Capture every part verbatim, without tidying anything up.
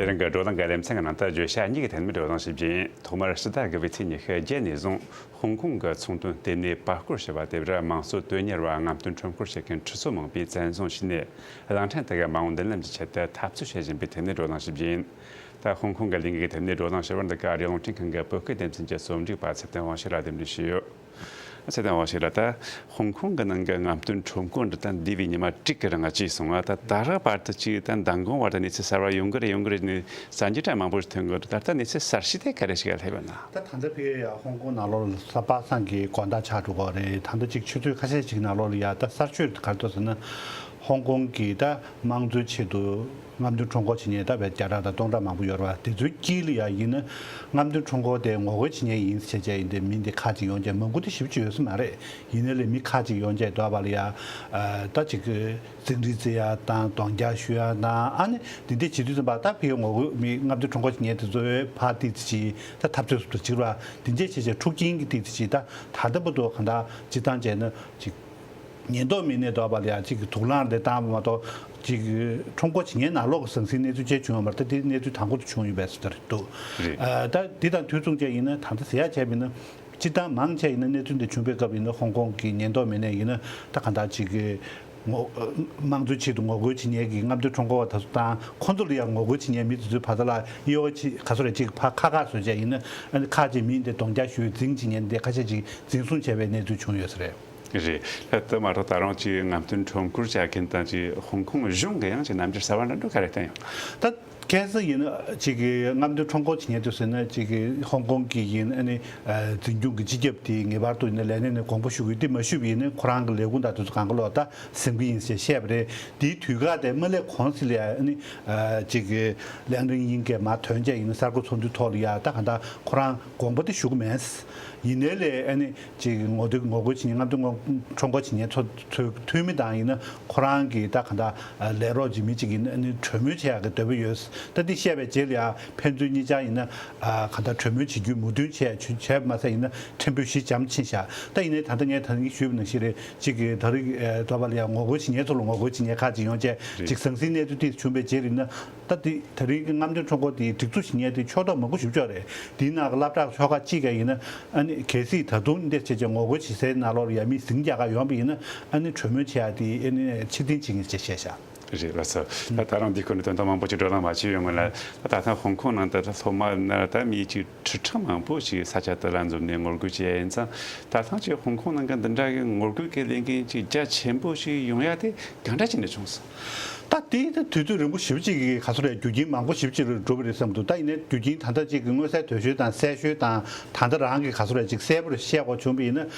དེ་རིང་གི་བགྲོ་གླེང་གི་ལེ་ཚན་གྱི་ནང་དུ་བརྗོད་བྱ་གཉིས་ཀྱི་ཐད་ནས་བགྲོ་གླེང་ཞིག་བྱས་ཡིན། ཐོག་མར་ཕྱི་ཟླ་དགུ་པའི་ཚེས་ཉི་ཤུ་རྗེས་ནས་བཟུང་ཧོང་ཀོང་གི་ཚོང་དོན་ལྟེ་གནས་པར་སྐོར་ཞུ་བ་དེ་བར་དམངས་གཙོ་དོན་གཉེར་བ་རྔམ་སྟོན་ཁྲོམ་སྐོར་བྱེད་མཁན་ཁྲི་ཚོ་མང་པོས་བཙན་བཟུང་བྱས་ནས། གླིང་ཕྲན་དེ་གའི་མ་འོངས་མདུན་ལམ་གྱི་ཆེད་དུ་འཐབ་རྩོད་བྱེད་བཞིན་པའི་ཐད་ནས་བགྲོ་གླེང་ཞིག་བྱས་ཡིན། ད་ཧོང་ཀོང་གི་ལས་འགུལ་གྱི་ཐད་ནས་བགྲོ་གླེང་ཞུ་བར་འདི་ག་རེ་རླུང་འཕྲིན་ཁང་གི་བོད་སྐད་སྡེ་ཚན་གྱི་རྩོམ་སྒྲིག་པ་ཚེ་བརྟན་དབང་ཕྱུག་ལགས་འདེམས་སྒྲུག་བྱས་ཡོད། ཚེ་བརྟན་དབང་ཕྱུག་ལགས། ད་ཧོང་ཀོང་གི་ནང་གི་རྔམ་སྟོན་ཁྲོམ་སྐོར་འདི་ད་འདས་པའི་ཉི་མ་དྲུག་གི་རིང་ང་བྱས་སོང་ང་། ད་ད་རག་བར་དུ་ཅིག་ད་མདང་དགོང་བར་དུ་གནས་ཚུལ་གསར་བ་ཡོང་གི་རེད་ཡོང་གི་རེད་ནས་གསར་འགྱུར་གྲངས་མང་པོ་ཞིག་ཐོན་གི་འདུག་ད་ལྟ་གནས་ཚུལ་གསར་ཤོས་དེ་ག་རེ་ཞིག་ལ་སླེབས་ཡོད་ན། ད་ད་ལྟ་ཕ་གིར་ཡ་ཧོང་ཀོང་ནང་ལོགས་ལ་ས་པ་སངས་ཀྱི་དགོང་དག་ཆགས་འགྲོ་གི་རེད། ད་ལྟ་ཅིག་ཆུ་ཚོད་ཁ་ཤས་ཅིག་ནང་ལོགས་ལ་ཡ་ད་གསར་ཤོས་དེ་ག་རེ་འདུག་ཟེར་ན། ཧོང་ཀོང་གི་ད་དམངས་གཙོའི་ཆེད་དུ་རྔམ་སྟོན་ཁྲོམ་སྐོར་བྱེད་མཁན་ད་བརྒྱ་ཕྲག་དང་སྟོང་ཕྲག་མང་པོ་ཡོད་རེད་བ། དེ་ཚོའི་དཀྱིལ་ལ་ཡ་ཡིན་ན་རྔམ་སྟོན་ཁྲོམ་སྐོར་དེ་ངོ་རྒོལ་བྱེད་མཁན་ཡིན་ཟེར་བྱས་ཡིན་ཏེ་མི་འདི་ཁག་ཅིག་ཡོང་བྱས། མང་པོ་དེ་ཞེ་པོ་ཅིག་ཡོད་ས་མ་རེད། ཡིན་ནའི་ལས་མི་ཁག་ཅིག་ཡོང་བྱས་འདུག་བ་ལ་ཡ། ད་ཅིག་གི་ཟིང་རིས་རྩེ་ཡ་དང་རྡོག་རྒྱག་གཞུ་ཡ་དང་ཨ་ནི་འདི་འདྲ་བྱེད་དུས་ཙམ་པ་ད་ཕ་གིའི་ངོ་རྒོལ་མི་རྔམ་སྟོན་ཁྲོམ་སྐོར་བྱེད་མཁན་དེ་ཚོའི་ཕར་ཏོག་ཙམ་ཅིག་ད་འཐབ་རྩོད་སོགས་དང་གཅིག་རེད་བ། འདི་འདྲ་བྱས་བྱས་འཁྲུག་རྐྱེན་གྱི་ཏོག་ཙམ་ཅིག་ད་ད་ལྟ་བར་དུ་གང་ལྟར་སྤྱིར་བཏང་བྱས་ན་ཅིག་ཉེན་རྟོག་མི་སྣས་འདུག་བ་ལ་ཡ་གཅིག་གི་དུག་རླངས་དེ་བཏང་བ་མ་གཏོགས་གཅིག་གི་ཁྲོམ་སྐོར་བྱེད་མཁན་ནང་ལོགས་ཀྱི་ཟང་ཟིང་གནས་ཚུལ་ཅིག་བྱུང་ཡོད་མ་རེད། ད་དེ་གནས་ཚུལ་དང་པོ་དེ་བྱུང་ཡོད་པའི་ཟེར་དེ་རེད་འདུག་རེད། ཨ། ད་འདི་དང་དུས་མཚུངས་བྱས་ཡིན་ན་ད་ལྟ་ཟེར་ཡག་བྱས་པ་ཡིན་ན་སྤྱིར་བཏང་མང་ཆེ་ཡིན་ན་གནས་ཚུལ་འདི་བྱུང་བའི་སྐབས་ཡིན་ན་ཧོང་ཀོང་གི་ཉེན་རྟོག་མི་སྣས་ཡིན་ན་ད་གང་ལྟར་གཅིག་གི་ངོ་དམངས་གཙོའི་ཆེད་དུ་ངོ་རྒོལ་བྱེད་མཁན་གྱི་རྔམ་སྟོན་ཁྲོམ་སྐོར་བ་དེ་ཚོ་དང་ཁོང་ཚོ་ལ་ཡང་ངོ་རྒོལ་བྱེད་མཁན་མི་དེ་ཚོའི་བར་དུ་ལ་གཡོ་ཅིག་ག་ཚོད་རེད་ཅིག་ཕར་ཁ་ཁ་བཟོས་བྱས་ཡིན་ན་ཨ་ནི་ཁག་ཅིག་མི་དེ་རྡོག་རྒྱག་གཞུ་འཛིང་བྱེད་མཁན་དེ་ཁ་ཤས་ཅིག་འཛིན་བཟུང་བྱས་པའི་གནས་ཚུལ་བྱུང་ཡོད་ས་རེད། རེད། ད་དེ་མ་གཏོགས་ད་རུང་ཅིག་རྔམ་སྟོན་ཁྲོམ་སྐོར་བྱ་མཁན་དང་ཅིག་ཧོང་ཀོང་གཞུང་གི་ཡང་ཅིག་རྣམ་འགྱུར་གསར་བ་འདྲ་འདྲ་ག་རེ་བསྟན་ཡོད། ད་གལ་སྲིད་ཡིན་ན་ཅིག་གི་རྔམ་སྟོན་ཁྲོམ་སྐོར་བྱེད་མཁན་དེ་ཟེར་ན་ཅིག་གི་ཧོང་ཀོང་གི་ཡིན་ཨ་ནི་འཛིན་སྐྱོང་གི་སྤྱི་ཁྱབ་དེ་ངེས་པར་དུ་ཡིན་ན་ལས་གནས་ནས་དགོངས་པ་ཞུ་དགོས། དེ་མ་ཞུས་པ་ཡིན་ན་ཁོ་རང་གི་ལས་ཁུངས་དང་དེ་ཚོ་གང་ག་ལོག་ད་ཟིན་གི་ཡིན་ཟེར་བཤད་པ་རེད། དེའི་དུས་བཀག་དེ་མ་སླེབས་གོང་ཟིག་ལ་ཨ་ནི་ཅིག་གི་གླེང་རིན་དབྱིན་སྐད་མར་ཐོན་བྱས་ཡིན་ན་གསར་འགོད་ཚོགས་འདུའི་ཐོག་ལ་ཡ་ད་གང་ལྟར་ཁོ་རང་དགོངས་པ་དེ་ཞུ་གི་མེད། ཡིན་ནའི་ལས་ཨ་ནི་ཅིག་ངོ་དེབ་ངོ་རྒོལ་བྱེད་མཁན་རྔམ་སྟོན་ཁྲོམ་སྐོར་བྱེད་མཁན་ཚོ་ཚོའི་འཐུས་མི་དང་ཡིན་ན་ཁོ་རང་གི་ད་ག་འདྲ་ལས་རོགས་ཀྱི་མི་གཅིག་ཡིན་ན་ཨ་ནི་གྲོས་མོལ་བྱེད་ཡག་གི་འདོད་པ་ཡོད། ད་འདི་བཤད་པའི་རྗེས་ལ་ཡང་ཕན་ཚུན་གཉིས་ཆ་ཡིན་ན་ག་འདྲ་གྲོས་མོལ་བྱེད་རྒྱུའི་མོས་མཐུན་བྱས་བྱས་པ་མ་ཟད་ཡིན་ན་ཕྲན་བུ་ཞི་འཇམ་ཕྱིན་ཤག་ད་ཡིན་ནའི་ད་ལྟ་ངས་ད་རིང་ཞུས་པ་ནང་བཞིན་རེད། གཅིག་གིས་ད་རིང་ཨ་ད་བ་ལ་ཡང་ངོ་རྒོལ་བྱེད་མཁན་ཚོ་ལ་ངོ་རྒོལ་བྱེད་མཁན་ཁག་ཅིག་ཡོང་བྱས་རེད། གཅིག་ཟང་ཟིང་གནས་ཚུལ་དེ་བྱུང་བའི་རྗེས་ལ་ཡིན་ན། ད་དེ་ད་རིང་གི་རྔམ་སྟོན་ཁྲོམ་སྐོར་དེའི་སྒྲིག་འཛུགས་བྱེད་མཁན་དེ་ཕྱོགས་གཏོགས་མང་པོ་ཞེ་པོ་ཅིག་ཡོད་རེད། དེའི་ནང་གི་སློབ་གྲྭ་ཆོལ་ཁ་གཅིག་ཀྱང་ཡིན་ན་ཨ་ནི་གལ་སྲིད་ད་དུང་འདིར་བྱས་བྱས་ངོ་རྒོལ་བྱེད་སའི་ནང་ལོགས་ལ་ཡ་མི་ཟིང་རྒྱག་ག་ཡོང་བ་ཡིན་ན་ཨ་ནི་གྲོས་མོལ་བྱེད་ཡ་དེ་ཨ་ནི་ཕྱིར་འཐེན་བྱེད་ངེས་ཅེས་བཤད་བཞག་རེད་ལགས་སོ། ད་ད་རུང་འདི་སྐོར་ནས་དོན་དག་མང་པོ་ཅིག་བགྲོ་གླེང་མ་བྱས་ཡོང་ངེས་ལ། ད་ད་ཐེངས་ཧོང་ཀོང་ནང་དུ་ད་སློབ་མ་ན་ད་མི་ཅིག་ཁྲི་ཕྲག་མང་པོ་ཞིག་ས་ཆ་དེ་ལ་འཛོམས་ནས་ངོ་རྒོལ་བྱས་ཡིན་ཙང་། ད་ཐེངས་ཅིག་ཧོང་ཀོང་ནང་གི་འདི་འདྲ་གི་ངོ་རྒོལ་གྱི་ལས་འགན་ཅིག་རྒྱ་ཆེན་པོ་ཞིག་ཡོང་ཡ་དེ་གང་འདྲ་བྱས་ནས་བྱུང་སོང་། ད་དེ་ད་དུས་ཚོད་རིང་པོ་ཞེ་པོ་ཅིག་གི་ག་ཚོད་རེད། རྒྱུ་རྐྱེན་མང་པོ་ཞེ་པོ་ཅིག་ལ་གྲུབ་པ་རེད་བསམ་འདུག་ད་ཡིན་ནའི་རྒྱུ་རྐྱེན་ད་ལྟ་ཅིག་གི་མངོན་གསལ་དོད་ཤོས་དང་གསལ་ཤོས་དང་ད་ལྟ་རང་གི་ག་ཚོད་རེད་ཅིག་གསལ་པོར་བཤད་དགོས་བྱུང་བ་ཡིན་ན།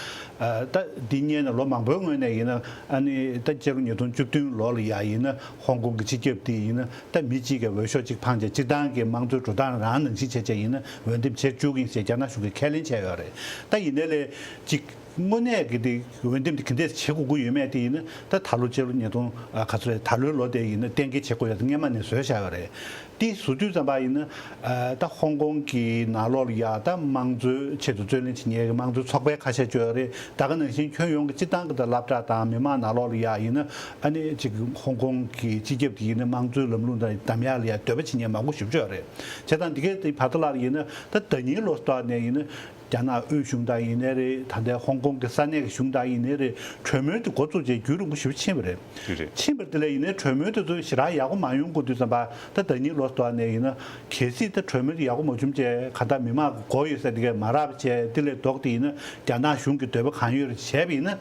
ད་འདི་སྔོན་ནས་ལོ་མང་པོའི་སྔོན་ནས་ཡིན་ན་ཨ་ནི་ད་སྤྱི་ལོ་ཉིས་སྟོང་བཅུ་བདུན་ལོ་ལ་ཡ་ཡིན་ན་ཧོང་ཀོང་གི་སྤྱི་ཁྱབ་དེ་ཡིན་ན་ད་མི་གཅིག་གི་འོས་ཤོག་གཅིག་འཕངས་བྱས་སྤྱིར་བཏང་གི་དམངས་གཙོའི་འགྲོ་སྟངས་རང་ནང་བཞིན་བྱས་བྱས་ཡིན་ན་འོས་འདེམས་བྱེད་བཅུག་གི་ཡིན་ཟེར་རྒྱ་ནག་གཞུང་གིས་ཁས་ལེན་བྱས་ཡོད་རེད། ད་ཡིན་ནའི་ལས་གཅིག་དངོས་གནས་ཀྱི་དེ་འོས་འདེམས་དེ་ག་འདྲས་བྱེད་དགོས་ཀྱི་ཡོད་མེད་དེ་ཡིན་ན་ད་ད་ལོ་སྤྱི་ལོ་ཉིས་སྟོང་ཨ་ག་ཚོད་རེད། ད་ལོའི་ལོ་དེ་ཡིན་ན་གཏན་འཁེལ་བྱེད་དགོས་ཡ་དེ་སྔོན་མ་ནས་བཟོས་བཞག་ཡོད་རེད། དེ་བཟོ་དུས་ཙམ་པ་ཡིན་ན་ཨ་ད་ཧོང་ཀོང་གི་ནང་ལོགས་ལ་ཡ་ད་དམངས་གཙོའི་ཆེད་དུ་རྩོད་ལེན་བྱེད་མཁན་གྱི་དམངས་གཙོའི་ཚོགས་པའི་ཁ་ཤས་ཅིག་ཡོད་རེད། ད་ག་ནང་བཞིན་ཁྱོན་ཡོངས་ཀྱི་སྤྱིར་བཏང་གི་ད་སློབ་གྲྭ་དང་མི་མང་ནང་ལོགས་ལ་ཡ་ཡིན་ན་ཨ་ནི་ཅིག་ཧོང་ཀོང་གི་སྤྱི་ཁྱབ་དེ་ཡིན་ན་དམངས་གཙོའི་ལམ་ལུགས་དང་འདམ་ཡག་ལ་ཡ་འདོད་པ་བྱེད་མཁན་མང་པོ་ཞེ་པོ་ཅིག་ཡོད་རེད། བྱས་ཙང་འདི་གའི་དེ་བར་ཐག་ལ་ཡིན་ན་ད་ཟླ་ཉིན་ལོ་སྟོད་ནས་ཡིན་ན། རྒྱ་ནག་དབུས་གཞུང་དང་ཡིན་ནའི་རེད། ད་ལྟའི་ཧོང་ཀོང་གི་ས་གནས་ཀྱི་གཞུང་དང་ཡིན་ནའི་རེད། གྲོས་མོལ་དེ་འགོ་བཙུགས་རྗེས་རྒྱུན་རིང་པོ་ཞེ་པོ་ཕྱིན་པ་རེད། རེད། ཕྱིན་པ་དེ་ལས་ཡིན་ནའི་གྲོས་མོལ་དེ་ཚོ་ཞེ་དྲག་ཡག་པོ་མ་ཡོང་གི་དུས་ཙམ་པ་ད་ཟླ་ཉིན་ལོ་སྟོད་ནས་ཡིན་ན་གལ་སྲིད་ད་གྲོས་མོལ་དེ་ཡག་པོ་མ་བྱུང་བྱས་ག་ད་མི་མང་གི་མགོ་ཡོད་ས་དེ་གས་མ་རག་བྱས་དེ་ལས་ལྡོག་སྟེ་ཡིན་ན་རྒྱ་ནག་གཞུང་གི་འདོད་པ་གང་ཡོད་རེད་བྱས་པ་ཡིན་ན་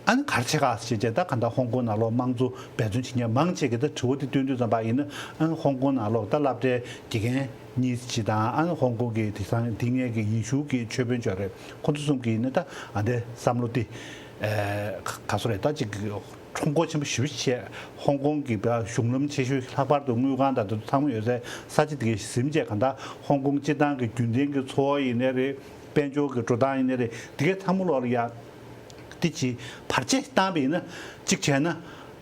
ཨ་ནི་ག་རེ་བྱེད་ག་ཟེར་བྱས་ད་ག་ད་ཧོང་ཀོང་ནང་ལོགས་དམངས་གཙོ་འབད་བརྩོན་བྱེད་མཁན་མང་ཆེ་གི་ད་དྲི་བ་དེ་བཏོན་དུས་ཙམ་པ་ཡིན་ན་ཨ་ནི་ཧོང་ཀོང་ནང་ལོགས་ད་སློབ་གྲྭའི་དགེ་རྒན། གཉིས་ཅི་དང་ཨ་ནི་ཧོང་ཀོང་གི་དེང་སང་དེ་སྔའི་གི་ཡེ་ཤུ་གི་ཆོས་དཔོན་ཅིག་ཡོད་རེད། ཁོང་ཚོ་གསུམ་གྱིས་ནི་ད་ཨ་འདྲའི་བསམ་བློ་དེ་ཨེ་ག་ག་ཚོད་རེད། ད་ཅིག་ཁྲོམ་སྐོར་ཆེན་པོ་ཞེ་པོ་བྱས་ཧོང་ཀོང་གི་བ་གཞུང་ལམ་ཆེ་ཤོས་ལྷག་པར་དུ་དངུལ་ཁང་དང་དེ་ཚོ་ཚང་མ་ཡོད་སའི་ས་ཆ་དེ་གའི་ཟིན་བྱས་གང་ལྟར་ཧོང་ཀོང་སྤྱིར་བཏང་གི་རྒྱུན་ལྡན་གྱི་འཚོ་བ་ཡིན་ནའི་རེད། དཔལ་འབྱོར་གྱི་འགྲོ་སྟངས་ཡིན་ནའི་རེད། དེ་གའི་ཚང་མ་ལོག་ལ་ཡ་དེ་ཅིག་བར་ཆད་བཏང་བ་ཡིན་ན་གཅིག་བྱས་ན།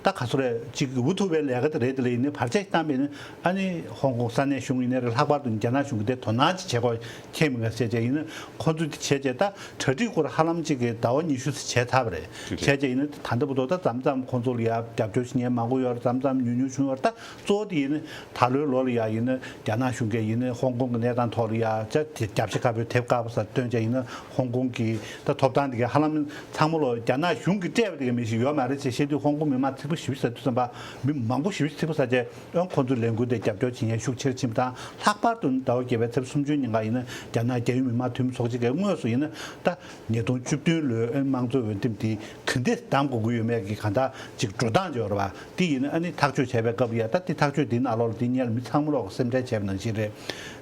ད་ག་ཚོད་རེད་ཅིག་འུ་ཐུག་པའི་ལས་ཀ་དེ་རེད། དེ་ལ་ཡིན་ནའི་བར་ཆད་བཏང་བས་ནི་ཨ་ནི་ཧོང་ཀོང་ས་གནས་གཞུང་ཡིན་ནའི་རེད། ལྷག་པར་དུ་རྒྱ་ནག་གཞུང་གིས་དེ་དོ་སྣང་ཅིག་བྱེད་དགོས་ཁྱད་མི་འགའ་བཤད་བྱས་ཡིན་ན། ཁོ་ཚོས་དེ་བྱས་བྱས་ད་གྲ་སྒྲིག་སྐོར་ཧ་ལམ་ཅིག་གི་ཟླ་བ་ཉི་ཤུ་ཙམ་བྱས་ཚར་བ་རེད། བྱས་བྱས་ཡིན་ན་ད་ལྟ་བར་དུ་ད་མཚམས་མཚམས་ཁོ་ཚོ་ལ་ཡ་རྒྱབ་སྐྱོར་བྱེད་མཁན་མང་པོ་ཡོད་རེད། མཚམས་མཚམས་ཉུང་ཉུང་བྱུང་ཡོད་རེད། ད་གཙོ་བོ་དེ་ཡིན་ན་ད་ལོའི་ལོ་ལ་ཡ་ཡིན་ན་རྒྱ་ནག་གཞུང་གིས་ཡིན་ན་ཧོང་ཀོང་གི་གནས་སྟངས་ཐོག་ལ་ཡ་ཅག་དེ་རྒྱབ་ཤ་དཀར་པོའི་དེབ་དཀར་པོ་ཟེར་བཏོན་བྱས་ཡིན་ན་ཧོང་ཀོང་གི་ད་ཐོབ་ཐང་དེ་ག་ཧ་ལམ་ཚང་མ་ལོ་རྒྱ་ནག་གཞུང་གིས་སྤྲད་པ་དེ་ག་མི་ཞིག་ཡོད་མ་རེད་ཅེས་བཤད་དུས་ཧོང་ཀོང་མི་མང་ཚིག་པ་ཞེ་པོ་ཟ་དུས་ཙམ་པ་མི་མང་པོ་ཞེ་པོ་ཚིག་པ་ཟ་བྱས་ཨང་ཁོ་ཚོའི་ལས་འགུལ་དེ་རྒྱབ་སྐྱོར་བྱེད་མཁན་ཤུགས་ཆེར་ཕྱིན་པ་དང་། ལྷག་པར་དུ་ཟླ་བ་བརྒྱད་པའི་ཚེས་སུམ་ཅུ་ཉིན་ཀ་ཡིན་ན་རྒྱ་ནག་རྒྱལ་ཡོངས་མི་མང་འཐུས་མི་ཚོགས་ཆེན་གྱིས་དངོས་སུ་ཡིན་ན་ད་ཉིས་སྟོང་བཅུ་བདུན་ལོའི་དམངས་གཙོའི་འོས་འདེམས་དེ་ག་འདྲས་གདམ་དགོས་ཀྱི་ཡོད་མེད་ཀྱི་གང་ལྟར་ཅིག་འགྲོ་སྟངས་ཅིག་ཡོད་རེད་བ། དེ་ཡིན་ན་ཨ་ནི་ཐག་གཅོད་བྱས་པའི་སྐབས་ལ་ཡ་ད་དེ་ཐག་གཅོད་དེའི་ནང་ལོགས་ལ་དེ་སྔོན་ལ་མི་ཚང་མ་ལོག་གི་སེམས་ཁྲལ་བྱས་པ་ནང་བཞིན་རེད།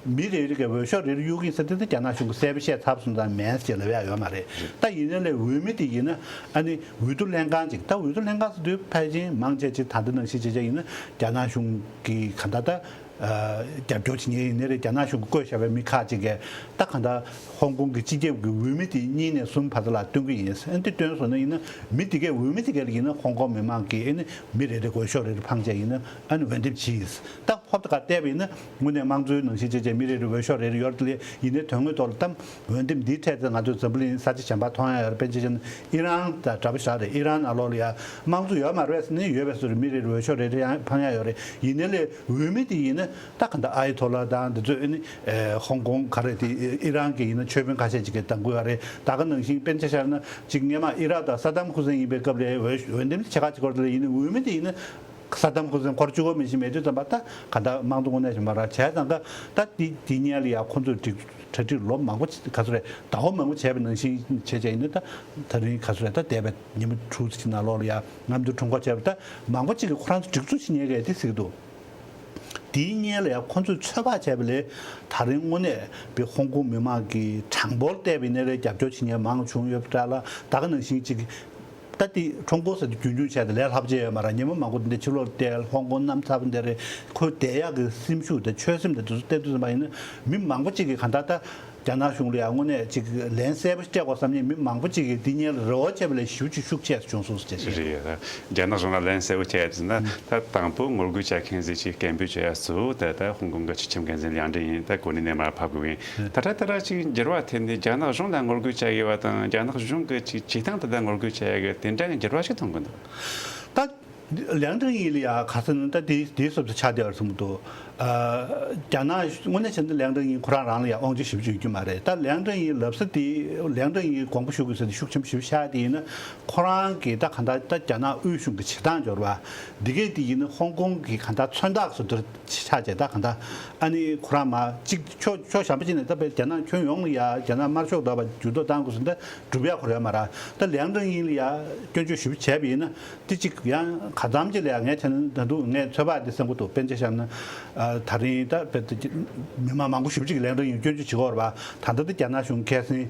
མི་རེ་རེ་གི་འོས་ཤོག་རེ་རེ་གཡུག་གིན་ཟེར་དེ་ད་རྒྱ་ནག་གཞུང་གིས་གསལ་པོ་བཤད་ཚར་སོང་ཙང་མེད་ཅེས་ལབ་ཡག་ཡོད་མ་རེད། ད་ཡིན་ནའི་ལས་འོས་མི་དེ་ཡིན་ན་ཨ་ནི་འོས་བསྡུ་ལྷན་ཁང་ཅིག་ད་འོས་བསྡུ་ལྷན་ཁང་ཟེར་དུས་ཕལ་ཆེར་མང་ཆེ་ཅིག་ད་ལྟ་ནང་བཞིན་བྱས་བྱས་ཡིན་ན་རྒྱ་ནག་གཞུང་གི་ག་ད་ལྟ་རྒྱབ་སྐྱོར་བྱེད་མཁན་ཡིན་ནའི་རེད། རྒྱ་ནག་གཞུང་གིས་བསྐོས་བཞག་པའི་མི་ཁག་ཅིག་གིས་ད་ག་ད་ཧོང་ཀོང་གི་སྤྱི་ཁྱབ་ཀྱི་འོས་མི་དེ་གཉིས་ནས་གསུམ་བར་དུ་ལ་སྟོན་གྱི་ཡིན། ཨ་ནི་དེ་སྟོན་སོང་ན་ཡིན་ན་མི་དེ་གས་འོས་མི་དེ་གས་ལ་ཡིན་ན་ཧོང་ཀོང་མི་མང་གིས་ཨ་ནི་མི་རེ་རེ་འོས་ཤོག་རེ་རེ་འཕངས་བྱས་ཡིན་ན་ཨ་ནི་འོས་འདེམས་བྱེད་ཡིན། ད་ཧོབ་ཏེ་ག་བལྟས་པ་ཡིན་ན་དངོས་གནས་དམངས་གཙོའི་ནང་བཞིན་བྱས་བྱས་མི་རེ་རེ་འོས་ཤོག་རེ་རེ་ཡོད་རེད། དེ་ལས་ཡིན་ནའི་དོན་དངོས་ཐོག་ལ་ད་འོས་འདེམས་འདིའི་ཐད་དུ་ང་ཚོས་འཛམ་བུ་གླིང་ས་ཆ་གཞན་པ་མཐོང་ཡ་ཡོད་རེད། དཔེར་ན་ཆ་བཞག་ན་ཨི་རན་ད་འདྲ་པོ་ཞིག་རེད། ཨི་རན་ནང་ལོགས་ལ་ཡ་དམངས་གཙོ་ཡོད་མ་རེད་ཟེར་ནའི་ཡོད་པའི་བཟོ་འདྲ། མི་རེ་རེ་འོས་ཤོག་རེ་རེ་ཡང་འཕང་ཡ་ཡོད་རེད། ཡིན་ནའི་ལས་འོས་མི་དེ་ཡིན་ན་ད་ག་འདྲ་ཨ་ཡ་ཐོ་ལ་དང་འདི་ཚོས་ཨ་ནི་ཧོང་ཀོང་ག་རེ་དེ་ཨི་རན་གྱི་ཡིན་ན་ཆོས་དཔོན་ཁ་ཤས་ཅིག་གིས་གདམ་གྱི་ཡོད་རེད། ད་ག་ནང་བཞིན་དཔེར་ན་ཆ་བཞག་ན་ཅིག་སྔོན་མ་ཨི་རག་དང་སད་དམ་ཁུ་སན་ཡིན་པའི་སྐབས་ལ་འོས་འོས་འདེམས་ཆེ་ཁག་ཅིག་སྐོར་དེ་ལ་ཡིན་ནའི་འོས་མི་དེ་ཡིན་ན། སད་དམ་ཁུ་སན་འཁོར་བཅུ་གོ་མི་ཤེས་མེད་དུས་ཙམ་པ་ད་ག་ད་དམངས་གཙོ་དངོས་གནས་ཤིག་མ་རག་བྱས་ཙང་ཀ་ད་དེ་དེ་སྔོན་ལ་ཡ་ཁོ་ཚོས་སྒྲིག་གྲ་སྒྲིག་ལོ་མང་པོ་ག་ཚོད་རེད། ཟླ་བ་མང་པོ་བྱས་པ་ནང་བཞིན་བྱས་བྱས་ཡིན་ན་ད་ད་རིང་ག་ཚོད་རེད། ད་འདས་པའི་ཉིན་མོ་དྲུག་ཙམ་ནང་ལོགས་ལ་ཡ་ལྔ་བདོ་ཁྲོམ་སྐོར་བྱས་པ་ད་མང་པོ་ཅིག་གིས་ཁོ་རང་ཚོ་སྒྲིག་འཛུགས་བྱེད་མཁན་གྱིས་དེ་ཟེར་གྱི་འདུག་དེའི་སྔོན་ལ་ཡ་ཁོ་ཚོས་ཚོད་དཔག་བྱས་པ་ལས་ད་རིང་དངོས་གནས་པའི་ཧོང་ཀོང་མི་མང་གིས་གྲངས་འབོར་བལྟས་པ་ཡིན་ན་རེད། རྒྱབ་སྐྱོར་བྱེད་མཁན་མང་བྱུང་ཡོད་པ་འདྲ་ལ། ད་ག་ནང་བཞིན་ཅིག་ད་དེ་ཁྲོམ་སྐོར་ཟེར་དུས་རྒྱུན་རྒྱུན་བྱས་ཏེ་ལས་སླ་པོ་ཅིག་ཡོད་མ་རེད། ཉིན་མོ་མང་པོ་འདི་འདྲ་ཕྱི་ལོགས་བལྟས། ཧོང་ཀོང་གནམ་ཚ་པོ་འདི་རེད། ཁོ་བསྡད་ཡག་གི་སེམས་ཤུགས་དང་ཆོད་སེམས་དང་དེ་ཚོ་བལྟས་དུས་ཙམ་པ་ཡིན་ན་མི་མང་པོ་ཅིག་གིས་གང་ལྟར་ད་རྒྱ་ནག་གཞུང་ལ་ཡང་དངོས་གནས་ཅིག་ལན་གསལ་པོ་ཞིག་སྤྲད་དགོས་བསམ་མཁན་མི་མང་པོ་ཅིག་གིས་འདི་སྔོན་ལ་རེ་བ་བྱས་པ་ལས་ཞེ་པོ་ཅིག་ཤུགས་ཆེ་ཙམ་བྱུང་སོང་ཟེར་བྱས་ཤིག་རེད། རྒྱ་ནག་གཞུང་ལ་ལན་གསལ་པོ་བྱས་ཡ་ཟེར་ན་ད་དང་པོ་ངོ་རྒོལ་བྱ་མཁན་ཟེར་ཅིག་སྐད་འབོད་བྱེད་ཡ་ཚོ་ད་ད་ཧོང་ཀོང་གི་སྤྱི་ཁྱབ་འགན་འཛིན་ལིའང་ཀྲེང་དབྱི་ད་གོ་གནས་ནས་མར་ཕབ་དགོས་ཡིན། ད་ལྟ་ད་ལྟ་ཅིག་འགྱུར་བ་ཐེབས་ནས་རྒྱ་ནག་གཞུང་ལ་ངོ་རྒོལ་བྱ་ཡོད་པ་དང་རྒྱ་ནག་གཞུང་གི་ཅིག་བྱེད་སྟངས་དེ་དག་ངོ་རྒོལ་བྱ་ཡ་གི་དེ་འདྲ་གི་འགྱུར་བ་ཞིག་མཐོང་གི་འདུག་ད་ལིའང་ཀྲེང་དབྱི་ལ་ཡ་ག་ཟེར་ན་ད་དེ་དེའི་སོབ་ཏུ་ཆགས་བསྡད་པ་རེད་བསམ་གྱི་འདུག་ཨ། རྒྱ་ནག་དངོས་གནས་བྱས་ན་ལིའང་ཀྲེང་དབྱི་ཁོ་རང་རང་ལ་ཡ་དབང་ཆ་ཞེ་པོ་ཅིག་ཡོད་རྒྱུ་མ་རེད། ད་ལིའང་ཀྲེང་དབྱི་ལབ་ས་དེ་ལིའང་ཀྲེང་དབྱི་དགོངས་པ་ཞུ་དགོས་ས་དེ་ཤུགས་ཆེན་པོ་ཞེ་པོ་ཆགས་དེ་ཡིན་ན་ཁོ་རང་གིས་ད་གང་ལྟར་ད་རྒྱ་ནག་དབུས་གཞུང་གི་བྱེད་སྟངས་འབྱོར་བ་འདི་གས་དེ་ཡིན་ན་ཧོང་ཀོང་གི་གང་ལྟར་མཚོན་རྟགས་སུ་འདིར་ཆགས་བྱས། ད་གང་ལྟར་ཨ་ནི་ཁོ་རང་མ་གཅིག་ཕྱོགས་ཕྱོགས་གཞན་པ་ཅིག་ནས་ད་དཔེ་རྒྱ་ནག་ཁྱོན་ཡོངས་ལ་ཡ་རྒྱ་ནག་དམར་ཤོག་ལྟ་བུ་འགྱུར་ལྡོག་བཏང་དགོས་ཟེར་ན་ད་སྒྲུབ་ཡག་ཁོ་རང་ཡོད་མ་རེད། ད་ལིའང་ཀྲེང་དབྱི་ལ་ཡ་སྐྱོན་བརྗོད་ཞེ་པོ་བྱས་པ་ཡིན་ན་དེ་གཅིག་ཡང་ག་ཙམ་ཅིག་ལ་ཡ་ངས་བྱས་ན་ད་དུང་ངས་ཚོད་དཔག་འདི་གསན་གྱི་འདུག་དཔེར་ན་ཆ་བཞག་ན་ཨ། ད་རིང་ད་དཔེ་ད་མི་མང་མང་པོ་ཞེ་པོ་ཅིག་གིས་ལིའང་ཀྲེང་དབྱི་སྐྱོན་བརྗོད་བྱེད་ཀྱི་ཡོད་རེད་པ། ད་ལྟ་ད་རྒྱ་ནག་གཞུང་ཁ་སང་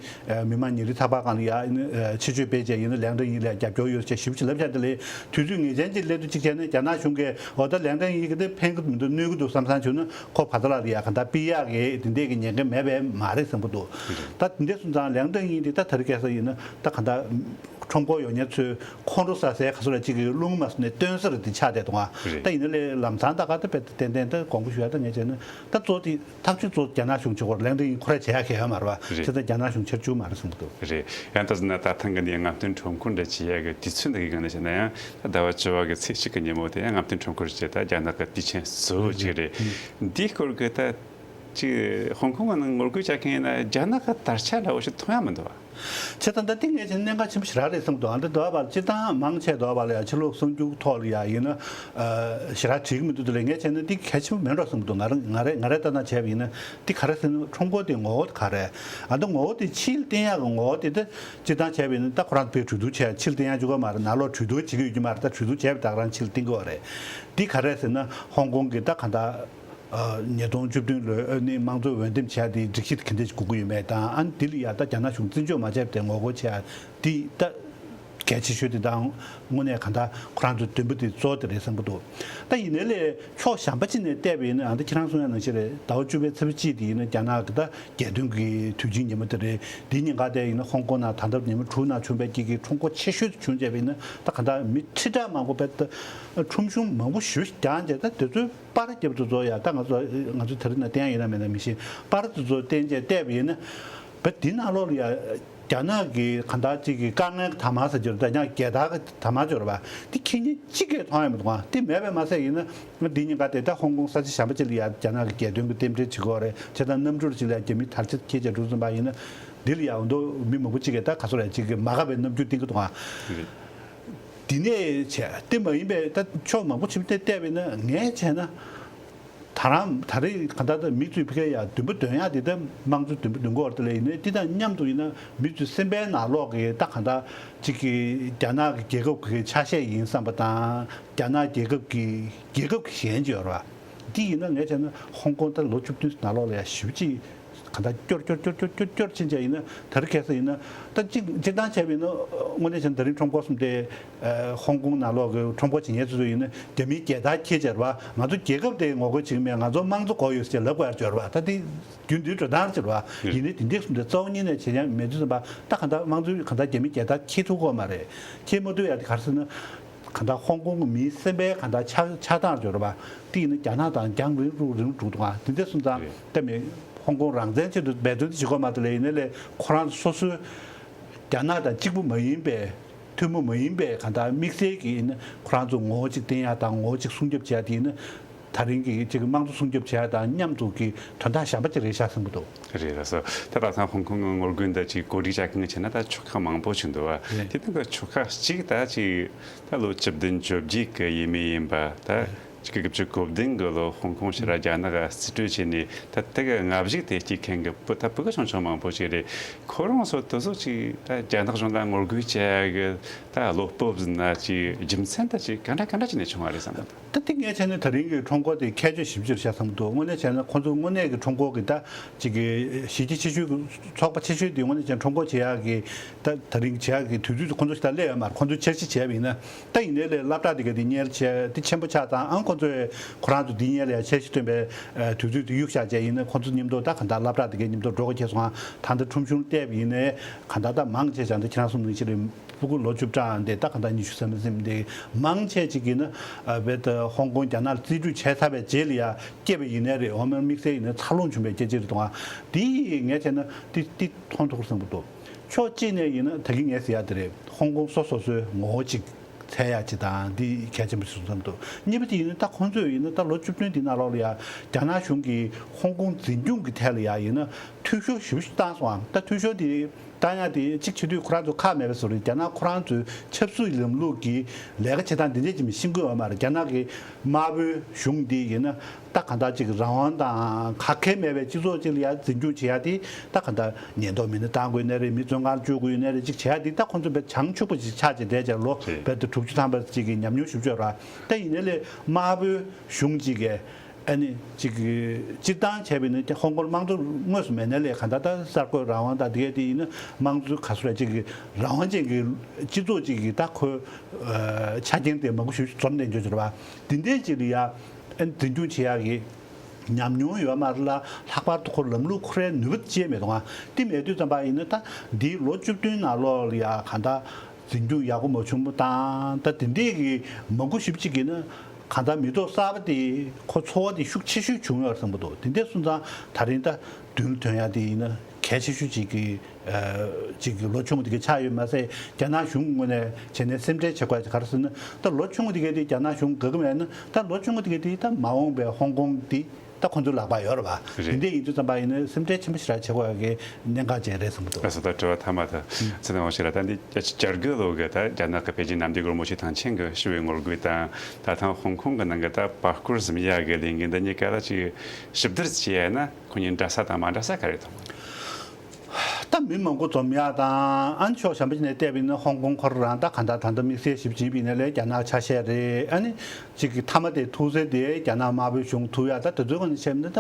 མི་མང་ཉིན་རེའི་ཚགས་པར་སྒང་ལ་ཡ་ཨ་ནི་ཆེད་བརྗོད་སྤེལ་བྱས་ཡིན་ན་ལིའང་ཀྲེང་དབྱི་ལ་ཡ་རྒྱབ་སྐྱོར་ཡོད་ཅེས་ཞེ་པོ་ཅིག་ལབ་བཞག་དེ་ལས་དུས་ཚོད་ངེས་ཅན་ཅིག་སླེབས་དུས་གཅིག་བྱས་ན་རྒྱ་ནག་གཞུང་གིས་འོ་ད་ལིའང་ཀྲེང་དབྱི་གིས་དེ་ཕན་གྱི་མི་འདུག་གནོད་ཀྱི་འདུག་བསམ་བསམ་བྱུང་ན་ཁོ་བར་ཐག་ལ་ཡ་གང་ལྟར་ཕུད་ཡག་གི་དེ་འདྲས་ཀྱི་ཉེན་ཁ་མེད་པས་མ་རེད་བསམ་གྱི་འདུག་ད་དེ་འདྲས་སོང་ཙང་ལིའང་ཀྲེང་དབྱི་དེ་ད་ད་རེས་ཁ་སང་ཡིན་ན་ད་གང་ལྟར་ཁྲོམ་སྐོར་ཡོང་མཁན་ཚོས་ཁོང་ཁྲོ་ཟ་སའི་ག་ཚོད་ལ་གཅིག་གི་རླུང་མ་སོང་ནས་སྟོན་ས་རེད་དེ་ཆགས་བསྡད་འདུག་ཨ། རེད། ད་ཡིན་ན་ལས་ལམ་སང་ད་ག་ད་དཔེ་ཏན་ཏན་ད་དགོངས་པ་ཞུ་ཡ་ད་ངས་བྱས་ན་ད་གཙོ་དེ་ཐག་གཅོད་གཙོ་རྒྱ་ནག་གཞུང་བྱེད་དགོས། ལིའང་ཀྲེང་དབྱི་ཁོ་རང་བྱེད་ཡ་གང་ཡང་ཡོད་མ་རེད་པ། རེད། བྱས་ཙང་རྒྱ་ནག་གཞུང་ཆེར་བཅུག་མ་རེད་བསམ་གྱི་འདུག་རེད། ཡང་ད་ཟེར་ན་ད་ཐེངས་འདི་ནས་རྔམ་སྟོན་ཁྲོམ་སྐོར་འདྲ་བྱེད་ཡ་གི་དུས་ཚོད་འདི་གི་སྒང་ནས་བྱས་ན་ཡང་ད་ཟླ་བ་བཅུ་པ་གི་ཚེས་གཅིག་གི་ཉིན་མོ་དེ་ཡང་རྔམ་སྟོན་ཁྲོམ་སྐོར་བྱས་ད་རྒྱ་ནག་གི་དུས་ཆེན་གཟུགས་ཅིག་རེད། འདིའི་སྐོར་གི་ད་ཅིག་ཧོང་ཀོང་གི་ནང་ངོ་རྒོལ་བྱ་མཁན་ཡིན་ན་རྒྱ་ནག་གི་དར་ཆ་འདྲ་བོ་ཞིག་མཐོང་ཡ་མི་འདུག་བ། བྱས་ཙང་ད་འདི་ངས་བྱས་ན་གནད་འགག་ཆེན་པོ་ཞེ་དྲག་རེད་བསམ་འདུག་ཨ་འདི་འདྲ་བ་སྤྱིར་བཏང་མང་ཆེ་འདྲ་བ་ལ་ཡ་ཕྱི་ལོགས་གསར་འགྱུར་ཐོག་ལ་ཡ་ཡིན་ན་ཞེ་དྲག་བྲིས་ཀྱི་མི་འདུག་དེ་ལས་ངས་བྱས་ན་འདི་གལ་ཆེན་པོ་མིན་འགྲོ་བསམ་འདུག་ང་རང་ང་རེ་ང་རེ་ལྟ་ན་བྱས་པ་ཡིན་ན་འདི་ག་རེ་ཟེར་ན་ཁྲོམ་སྐོར་དེ་ངོ་བོ་དེ་ག་རེ། ཨ་འདི་ངོ་བོ་དེ་ཕྱིར་བསྟན་ཡག་གི་ངོ་བོ་དེ་ད་སྤྱིར་བཏང་བྱས་པ་ཡིན་ན་ད་ཁོ་རང་དཔེ་གྲོས་བསྡུར་བྱས་ཕྱིར་བསྟན་ཡག་བཅུག་གི་མ་རེད། ནང་ལོགས་གྲོས་བསྡུར་བྱེད་ཀྱི་ཡོད་ཀྱི་མ་རེད། ད་གྲོས་བསྡུར་བྱས་པ་དག་རང་ཕྱིར་བསྟན་གྱི་ཡོད་རེད། འདི་ག་རེ་ཟེར་ན་ཧོང་ཀོང་གི་ད་ག་ད། ཉིས་སྟོང་བཅུ་བདུན་ལོའི་ཨ་ནི་དམངས་གཙོའི་འོས་འདེམས་བྱས་ཏེ་སྒྲིག་གཞི་དེ་ག་འདྲ་ཞིག་དགོས་ཀྱི་ཡོད་མེད་དང་། ཨ་ནི་དེ་ལ་ཡ་ད་རྒྱ་ནག་གཞུང་བརྩི་འཇོག་མ་བྱས་པ་དེ་ངོ་རྒོལ་བྱས་དེ་ད་ གལ་ཆེ་ཤོས་དེ་དང་། དངོས་གནས་གང་ལྟར་ཁོ་རང་ཚོའི་འདུན་པ་དེ་གཙོ་བོ་དེ་རེད་བསམ་གྱི་འདུག་ད་ཡིན་ནའི་ལས་ཕྱོགས་གཞན་པ་གཅིག་ནས་བལྟས་པ་ཡིན་ན། ཨ་ད་ཁྱེད་རང་གསུང་ཡ་ནང་བཞིན་རེད། ཟླ་བ་བཅུ་པའི་ཚེས་པ་གཅིག་དེ་ཡིན་ན་རྒྱ་ནག་གི་ད་རྒྱལ་སྟོན་གྱི་དུས་ཆེན་ཉིན་མོ་དེ་རེད། དེའི་ཉིན་ཀ་དེ་ཡིན་ན་ཧོང་ཀོང་ནང་ད་ལྟ་ཉིན་མོ་དྲུག་ནང་བྱུང་བའི་སྐྱིད་ཀྱི་ཁྲོམ་སྐོར་ཆེ་ཤོས་དེ་བྱུང་བྱས་པ་ཡིན་ན། ད་གང་ལྟར་མི་ཁྲི་ཕྲག་མང་པོ་བས་ད་ཁྲོམ་གཞུང་མང་པོ་ཞེ་པོ་རྒྱག་བྱས། ད་དེ་ཚོའི་པར་རྒྱབ་དེ་ཚོ་ཡ། ད་ང་ཚོ་ང་ཚོ་དེ་རིང་ནས་བསྟན་ཡ་ཡིན་ན་མིན་ན་མི་ཤེས། པར་དེ་ཚོ་བསྟན་བྱས་བལྟས་པ་ཡིན་ན། བས་དེ་ནང་ལོགས་ལ་ཡ་རྒྱ་ནག་གི་གང་ལྟར་ཅིག་གི་དཀའ་ངལ་དང་མ་ཟེར་རྒྱུ་རེད། ད་ཡང་རྒྱལ་དར་དང་མ་འབྱོར་བ་དེ་ཁྱེད་ཉིད་གཅིག་གིས་མཐོང་ཡ་མི་འདུག་ཨ། དེ་མེད་པས་མ་ཟད་ཡིན་ན། འདི་ཉིན་ཀ་དེ་ད་ཧོང་ཀོང་ས་ཆ་གཞན་པ་ཅིག་ལ་ཡ་རྒྱ་ནག་གི་རྒྱལ་སྟོན་གྱི་རྟེན་འབྲེལ་བྱེད་ཀྱི་ཡོད་རེད། བྱས་ཙང་གནམ་གྲུ་ཅིག་ལ་རྒྱ་མི་དར་ཆ་འཁྱེར་བྱས་འགྲོ་ཙམ་པ་ཡིན་ན། འདི་ལ་ཡ་འོ་འདུག་མི་མང་པོ་ཅིག་གིས་ད་ག་ཚོད་རེད་ཅིག་གི་མ་དགའ་བའི་རྣམ་འགྱུར་བསྟན་གྱི་འདུག་ཨ། འདི་ནས་བྱས་དེ་མ་ཡིན་པའི་ད་ཕྱོགས་མང་པོ་ཕྱིན་ཏེ་བལྟས་པས་ན། ངས་བྱས་ན། ད་རང་ད་རེས་གང་ལྟར་ད་མི་ཚོས་ཕ་གིར་ཡ་འདུན་པ་འདོན་ཡག་དེ་ད་དམངས་གཙོའི་འདུན་པ་འདོན་གྱི་ཡོད་རེད། དེ་ལས་ཡིན་ནའི་དེ་དང་མཉམ་དུ་ཡིན་ན་མི་ཚོའི་སེམས་པའི་ནང་ལོགས་ཀྱི་ད་གང་ལྟར་ཅིག་གི་རྒྱ་ནག་གི་རྒྱལ་ཁབ་ཀྱི་ཆ་ཤས་ཡིན་བསམ་པ་དང་། རྒྱ་ནག་རྒྱལ་ཁབ་ཀྱི་རྒྱལ་ཁབ་ཀྱི་ཞེན་ཅིག་ཡོད་རེད་བ། འདི་ཡིན་ན་ངས་བྱས་ན་ཧོང་ཀོང་ད་ལོ་བཅུ་བདུན་ནང་ལོགས་ལ་ཡ་ཞེ་པོ་ཅིག་གང་ལྟར་སྐྱོར་སྐྱོར་སྐྱོར་སྐྱོར་སྐྱོར་སྐྱོར་ཕྱིན་བྱས་ཡིན་ན། ད་རེས་ཁ་སང་ཡིན་ན་ད་གཅིག་སྤྱིར་བཏང་བྱས་པ་ཡིན་ན། དངོས་གནས་བྱས་ན་ད་རིང་ཁྲོམ་སྐོར་གསུམ་དེ། ཨ་ཧོང་ཀོང་ནང་ལོགས་ཀྱི་ཁྲོམ་སྐོར་བྱེད་མཁན་ཚོ་ཡིན་ན་རྒྱ་མིའི་རྒྱལ་དར་འཁྱེར་བྱས་རེད་བ། ང་ཚོ་རྒྱལ་ཁབ་དེ་ངོ་རྒོལ་བྱེད་ཀྱི་མེད། ང་ཚོ་དམངས་གཙོ་དགོས་ཡོད་ཟེར་ལབ་དགོས་ཡ་ཅིག་ཡོད་རེད་བ། ད་དེ་རྒྱུན་དུ་འགྲོ་སྟངས་ཅིག་རེད་བ། ཡིན་ནའི་དེ་འདྲ་གསུམ་དེ་རྩ་བ་ཉིད་ནས་བྱེད་མཁན་མེད་དུས་ཙམ་པ། ད་གང་ལྟར་དམངས་གཙོའི་གང་ལྟར་རྒྱ་མིའི་རྒྱལ་དར་འཁྱེར་ཐུབ་ཀྱི་ཡོད་མ་རེད། འཁྱེར་མ་ཐུབ་ཡ་དེ་ག་རེ་ཟེར་ན། གང་ལྟར་ཧོང་ཀོང་གི་མིའི་སེམས་པའི་གང་ལྟར་ཆགས་ཆགས་སྟངས་ཅིག་ཡོད་རེད་བ། དེ་ཡིན་ན་རྒྱ་ནག་དང་རྒྱང་རིང་རུ་རིང་རུ་འགྲོ་གི་འདུག་ཨ། དེ་འདྲ་སོང་ཙང་། རེད། ད་མི་ཧོང་ཀོང་རང་བཙན་ཆེད་དུ་འབད་བརྩོན་དེ་བྱེད་དགོས་མ་གཏོགས་ལས་ཡིན་ནའི་ལས་ཁོ་རང་ཚོ་སོ་སོའི་རྒྱ་ནག་དང་གཅིག་པུ་མ་ཡིན་པའི། ཐུན་མོང་མ་ཡིན་པའི་གང་ལྟར་དམིགས་བསལ་གྱི་ཡིན་ན་ཁོ་རང་ཚོ་ངོ་བོ་གཅིག་བསྟན་ཡ་དང་ངོ་བོ་གཅིག་སྲུང་སྐྱོབ་བྱེད་ཡ་དེ་ཡིན་ན། ད་རིང་གི་གཅིག་དམངས་གཙོ་སྲུང་སྐྱོབ་བྱེད་ཡ་དང་མཉམ་དུ་གི་དོན་དག་གཞན་པ་ཅིག་རེད་ཤག་བསམ་གྱི་འདུག་རེད་ལགས་སོ། ད་ལྟ་ཧོང་ཀོང་གི་ངོ་རྒོལ་འདི་ཅིག་གོ་སྒྲིག་བྱ་མཁན་བྱས་ན་ད་ཆོལ་ཁ་མང་པོ་ཞིག་འདུག་བ། རེད། དེ་དང་གི་ཆོལ་ཁ་གཅིག་ད་ཅིག་ད་ལོ་བཅུ་བདུན་བཅོ་བརྒྱད་གི་ཡས་མས་ཡིན་པ་ད། ཆིག་སྟོང་དགུ་བརྒྱ་བཅུ་གོ་བདུན་གི་ལོ་ཧོང་ཀོང་ཕྱིར་རྒྱ་ནག་ག་རྩིས་སྤྲོད་བྱས་ནས་ད་དེ་གི་མངའ་གཞུག་དེ་སྐྱེལ་མཁན་གི་བོད་ད་བོད་གི་ཆུང་ཆུང་མང་པོ་ཞིག་རེད། ཁོ་རང་ཚོ་དེ་ཚོ་ཅིག་ད་རྒྱ་ནག་གཞུང་ལ་ངོ་རྒོལ་བྱེད་ཡ་གི་ད་བློ་སྤོབས་ཟེར་ན་ཅིག་རྒྱུ་མཚན་ད་ཅིག་ག་འདྲ་ག་འདྲ་ཅིག་ནས་བྱུང་བ་རེད་བསམ་གི་འདུག་ད་དེ་ངས་བྱས་ན་ད་རིང་གི་ཁྲོམ་སྐོར་དེ་ཁྱད་ཆོས་ཞེ་པོ་ཅིག་རེད་ཤག་བསམ་གི་འདུག་དངོས་གནས་བྱས་ན་ཁོང་ཚོ་དངོས་གནས་ཀྱི་ཁྲོམ་སྐོར་གྱི་ད་ཅིག་གི་གཞི་རྒྱ་ཆེ་ཤོས་ཀྱི་ཚོགས་པ་ཆེ་ཤོས་དེ་དངོས་གནས་བྱས་ན་ཁྲོམ་སྐོར་བྱེད་ཡག་གི་ད་ད་རིང་བྱེད་ཡག་གི་དུས་ཚོད་དེ་ཁོང་ཚོ་ཞིག་ད་སླེབས་ཡོད་མ་རེད། ཁོང་ཚོས་འཆར་གཞི་བྱས་པ་ཡིན་ན། ད་ཡིན་ནའི་ལས་སློབ་གྲྭ་དེ་ག་དེ་གཉེར་བྱས་དེ་ཆེན་པོ་ཆགས་ཙང་། ཨང་ཁོང་ཚོས་ཁོ་རང་ཚོ་དེ་གཉེར་ལ་ཡ་འཆར་གཞི་བཏོན་པའི་ཨ་དུས་ཚོད་དེ་གཡུག་བཞག་བྱས་ཡིན་ན། ཁོང་ཚོ་མཉམ་དུ་ད་ག་འདྲ་སློབ་གྲྭ་དེ་གའི་མཉམ་དུ་འགྲོ་དགོས་ཁེལ་སོང་ང་། ད་ལྟ་ཁྲོམ་གཞུང་བལྟས་པ་ཡིན་ནའི་ག་འདྲ་ད་མང་ཆེ་བྱས་ད་ཁྱེད་རང་གསུངས་ནང་བཞིན་རེད། ཕྲུ་གུ་ལོ་བཅུ་ཕྲག་འདི་ད་ག་འདྲ་ཉི་ཤུ་ཙམ་ཙམ་འདི་མང་ཆེ་ཅིག་གིས་ན་ཨ་བེད་ཧོང་ཀོང་རྒྱ་ནག་རྩིས་སྤྲོད་བྱས་ཚར་བའི་རྗེས་ལ་ཡ་སྐྱེས་པ་ཡིན་ནའི་རེད། འོ་མ་དམིགས་བསལ་ཡིན་ན་འཚར་ལོངས་བྱུང་བའི་སྐད་ཆ་རེད་འདུག་ཨ། འདི་ངས་བྱས་ན་འདི་འདི་མཐོང་ཐུབ་བསམ་གྱི་འདུག་ཕྱོགས་གཅིག་ནས་ཡིན་ན་ད་གིན་ངས་ཟེར་ཡ་དེ་རེད། ཧོང་ཀོང་སོ་སོ་སོའི་ངོ་བོ་གཅིག་འཚོལ་ཡ་ཅིག་དང་འདི་གལ་ཆེན་པོ་ཞིག་བསམ་འདུག་གཉིས་པ་དེ་ཡིན་ན་ད་ཁོང་ཚོས་ཡིན་ན་ད་ལོ་བཅུ་བདུན་འདི་ནང་ལོགས་ལ་ཡ་རྒྱ་ནག་གཞུང་གིས་ཧོང་ཀོང་འཛིན་སྐྱོང་གི་ཐད་ལ་ཡ་ཡིན་ན་འཐུས་ཤོར་ཞེ་པོ་ཞིག་བཏང་སོང་ཨ། ད་འཐུས་ཤོར་དེ་བཏང་ཡ་དེ་གཅིག་བྱེད་དུས་ཁོ་རང་ཚོ་ཁག་མེད་པ་བཟོ་རེད། རྒྱ་ནག་ཁོ་རང་ཚོའི་ཆབ་སྲིད་ལམ་ལུགས་ཀྱི་ལས་ཀ་བྱེད་སྟངས་འདི་འདྲས་ཅིག་མི་ཤེས་ཀྱི་ཡོད་མ་རེད། རྒྱ་ནག་གི་དམར་པོའི་གཞུང་འདི་ཡིན་ན། ད་གང་ལྟར་ཅིག་རང་དབང་དང་ཁ་ཁེལ་མེད་པའི་སྤྱི་ཚོགས་ཅིག་ལ་ཡ་འཛིན་སྐྱོང་བྱེད་ཡ་དེ་ད་གང་ལྟར་ཉེན་རྟོག་མི་སྣ་བཏང་དགོས་ནའི་རེད། མི་བཙོན་ཁང་བཅུག་དགོས་ནའི་རེད། ཅིག་བྱེད་ཡ་དེ་ད་ཁོང་ཚོ་དཔེ་བྱང་ཆུབ་པ་ཅིག་ཆགས་བྱས་བསྡད་བྱས་ལོ་རྦད་དེ་དྲུག་ཅུ་ཐམ་པ་ཅིག་གི་ཉམས་མྱོང་ཞེ་པོ་ཅིག་ཡོད་རེད། ད་ཡིན་ནའི་ལས་དམར་པོའི་གཞུང་ཅིག་གིས་ཨ་ནི་ཅིག་སྤྱིར་བཏང་བྱས་པ་ཡིན་ན་ཧོང་ཀོང་དམངས་གཙོ་དངོས་སུ་མེད་ནའི་ལས་གང་ལྟར་ད་གསར་འགོད་རང་དབང་དང་དེ་གས་དེ་ཡིན་ན་དམངས་གཙོའི་ག་ཚོད་རེད་ཅིག་གི་རང་དབང་ཅན་གྱི་སྤྱི་ཚོགས་ཅིག་གི་ད་ཁོའི་ཆ་རྐྱེན་དེ་མང་པོ་ཞེ་པོ་ཅིག་འཛོམས་བསྡད་འཇོག་ཅིག་རེད་བ། དེ་འདྲའི་ཅིག་ལ་ཡ། ཨ་ནི་འཛིན་སྐྱོང་བྱེད་ཡག་གི་ཉམས་མྱོང་ཡོད་མ་རེད་ལ། ལྷག་པར་དུ་ཁོ་ལམ་ལུགས་ཁོ་རའི་ནུས་པ་ཅིག་མེད་འདུག་ཨ། དེ་མེད་དུས་ཙམ་པ་ཡིན་ན་ད་འདིའི་ལོ་བཅུ་བདུན་ནང་ལོགས་ལ་ཡ་གང་ལྟར་འཛིན་སྐྱོང་ཡག་པོ་མ་བྱུང་བ་དང་། ད་དེ་འདྲས་ཀྱི་མང་པོ་ཞེ་པོ་ཅིག་གིས་ན་གང་ལྟར་མི་ཐོག་གསར་པ་དེ་ཁོ་ཚོར་བ་དེ་ཤུགས་ཆེ་ཤོས་བྱུང་ཡོད་རེད་བསམ་གྱི་འདུག་དེ་འདྲས་སོང་ཙང་ད་རིང་ད་མདུན་ལ་ཐོན་ཡག་དེ་ཡིན་ན་གལ་ཆེ་ཤོས་ཅིག་གི་ཅིག་གི་ལོ་ཆུང་དེ་གའི་ཆགས་ཡོད་མ་ཟད། རྒྱ་ནག་གཞུང་ངོས་ནས་བྱས་ནས་སེམས་ཁྲལ་བྱེད་དགོས་ཡ་ག་རེ་ཟེར་ན། ད་ལོ་ཆུང་དེ་གའི་དེ་རྒྱ་ནག་གཞུང་དགའ་གི་མེད་ན། ད་ལོ་ཆུང་དེ་གའི་དེ་ད་མ་འོངས་པའི་ཧོང་ཀོང་དེ་ད་ཁོང་ཚོའི་ལག་པར་ཡོད་རེད་བ། རེད། དེ་འདྲ་ཡིན་དུས་ཙམ་པ་ཡིན་ན་སེམས་ཁྲལ་ཆེན་པོ་ཞེ་དྲག་བྱེད་དགོས་ཡ་གི་གནད་འགག་ཅིག་རེད་བསམ་གྱི་འདུག་ལགས་སོ། ད་དྲི་བ་མཐའ་མ་དེ་ཚེ་རིང་དབང་ཕྱུག་ལགས། ད་འདི་བརྒྱད་ཅུ་གྱ་དགུ་ལོ་གི་ད་རྒྱ་ནག་གི་པེ་ཅིན་གནམ་བདེ་སྒོ་མོ་ཆེ་ཐང་ཆེན་གྱི་ཞི་བའི་ངོ་རྒོལ་དང་། ད་ཐེངས་ཧོང་ཀོང་གི་ནང་གི་ད་པར་སྐོར་ཟིན་ཡ་གི་ལས་འགུལ་འདི་གཉིས་ཀ་ལ་ཅིག་ཞིབ་བསྡུར་བྱས་ན་ཁོ་གཉིས་འདྲ་ས་དང་མ་འདྲ་ས་ག་རེ་མཐོང་། ད་མི་མང་པོ་འཛོམས་ཡག་དང་ཨ་ནི་ཕྱོགས་གཞན་པ་ཅིག་ནས་བལྟས་པ་ཡིན་ན་ཧོང་ཀོང་ཁོ་རང་ད་ག་འདྲ་ད་ལྟ་དམིགས་བསལ་ཞིབ་ཕྱིན་པ་ཡིན་ན་ལས་རྒྱ་ནག་ཆ་ཤས་རེད། ཨ་ནི་ཅིག་གི་མཐའ་མ་དེ་ཐུག་ས་དེ་རྒྱ་ནག་དམར་པོའི་གཞུང་ཐུག་ཡག་ད་དེ་ཚོའི་སྒང་ནས་བཤད་ན་ད་